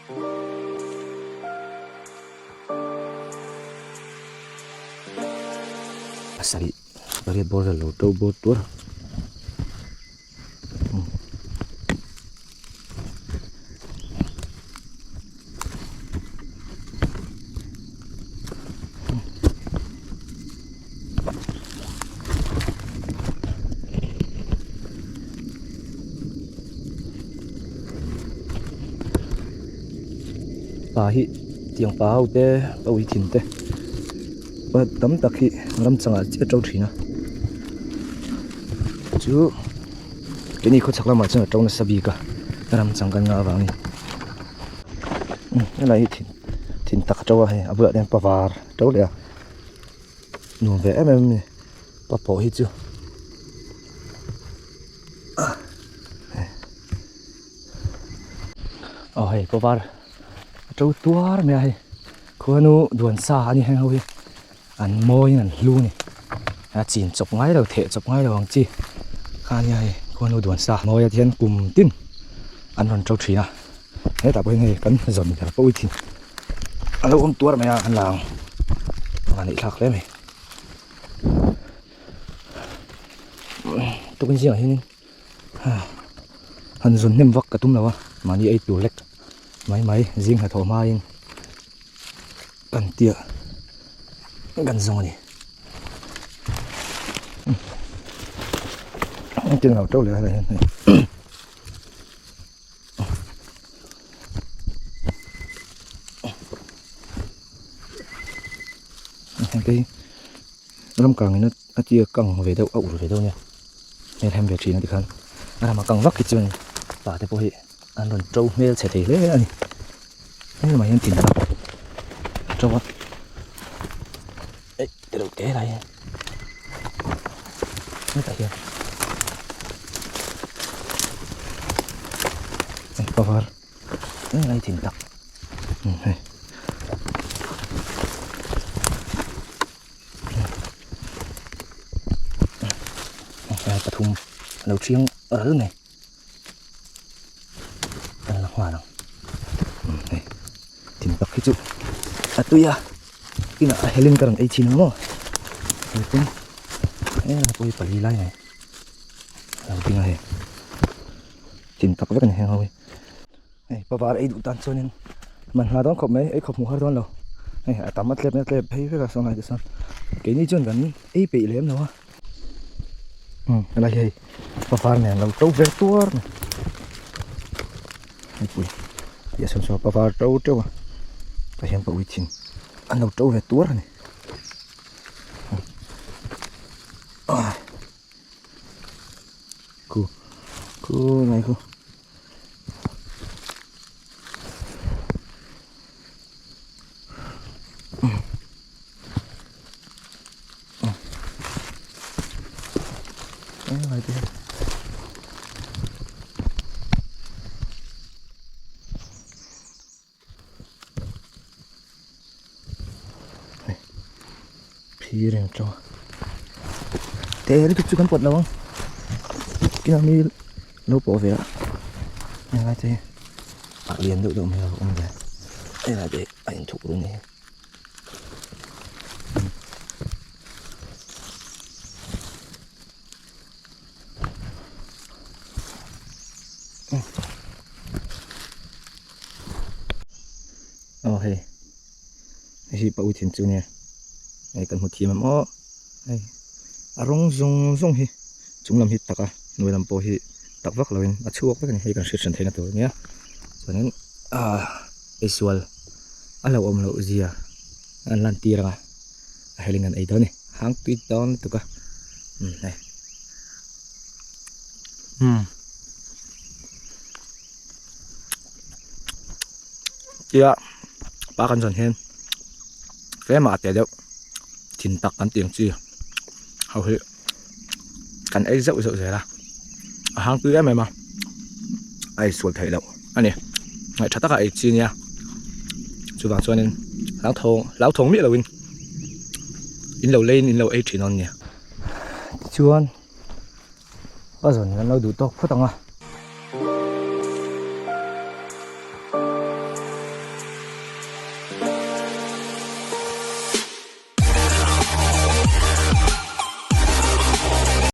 Pasarih pariat bawr vel lo to bawr tuar. Pa hi tiang pa ho te pa ui thin te pa tam tak hi ram changah chiah to thin a chu keini khawchhak lamah chuan a to nasa bik a ram chang kan ngah avangin helai hi thin thin tak a to a hei a bulah hian pa var a to leh a nuam ve em em a ni pa pawh hi chu. Aw hei paw var a to tuar mai a hei khuanu duan sa a ni heng ho hi an mawi in an hlu a ni a chin chawp ngai lo theh chawp ngai lo ang chi kha a nia hei khuanu duan sa mawi ah te hian kum tin an rawn to thin a hetah pawh hian hei kan zawn ber pawh thin a lo awm tuar mai a an la ang a neih thlak hle mai. Tukin zingah hianin han zun hnem vak ka tum lo a mahni ei tur lek mai mai zing hnathawh hmain kan tia kan zawng a ni. Engtin lo to leh a helai hian hei. Hengte hi ram kang in a tia kang ve deuh a ur ve deuh ania hmel hem ve thin a tikhan a rama kang vak hi chuan pa te pawh hi an rawn to hmel chhe thei hle a ni heng lamah hian tin a to a eh te reuh te lai hian hetah hian cover ngai thin tak hei hei pathum a lo thiang ral mai kan la nghal ang hei thin tak hi chu a tui a inah a helin ka rawn ei thin ang maw hei pawh hei pawh hi pali lai mai a lo ding a hei. Chin tak vek a ni heng ho hi. Hei pavar ei duh tan chuanin man hna dawn khawp mai ei khawp hmuh har dawn lo. Hei a tam a tlep a tlep phei vek a sawn lai te sawn keini chuan kan ei peih lem lo a. Umm helai hi hei pavar nen lo to ve tuar mai. Heipui tih a sawn sawn pavar to teuh a tah hian pawh uithin an lo to ve tuar a ni. Khu khu này khu Phir eng tawng te lutuk chu kan pawt lo ang kina mi lo pawh ve a englai te a lian deuh deuh mai a awm ve englai te a inthuk ru ni. Aw hei hei hi pawh thin chu nia hei kan hmu thiam em aw hei a rawng zawng zawng hi chung lam hi tak a hnuai lam pawh hi tak vak lo in a chhuak vek a ni hei kan hriat hran theihna tur a nia chuanin ah eisual a lo awm loh zia an lan tir ang a a helin an ei dawn a ni hang tui dawn lutuk a umm hei umm. Tia pa kan zawn hian tlem ah a te deuh thin tak kan tih ang chi ho hi kan ei zeuh zeuh zel a a hang tui em em a a insual theih loh a ni ngaih tha taka ei chi ania chuvang chuanin hlauthawng hlauthawng miah loin in lo leiin in lo ei thin awn nia tichuan pa zawn kan lo duh tawk phawt ang a.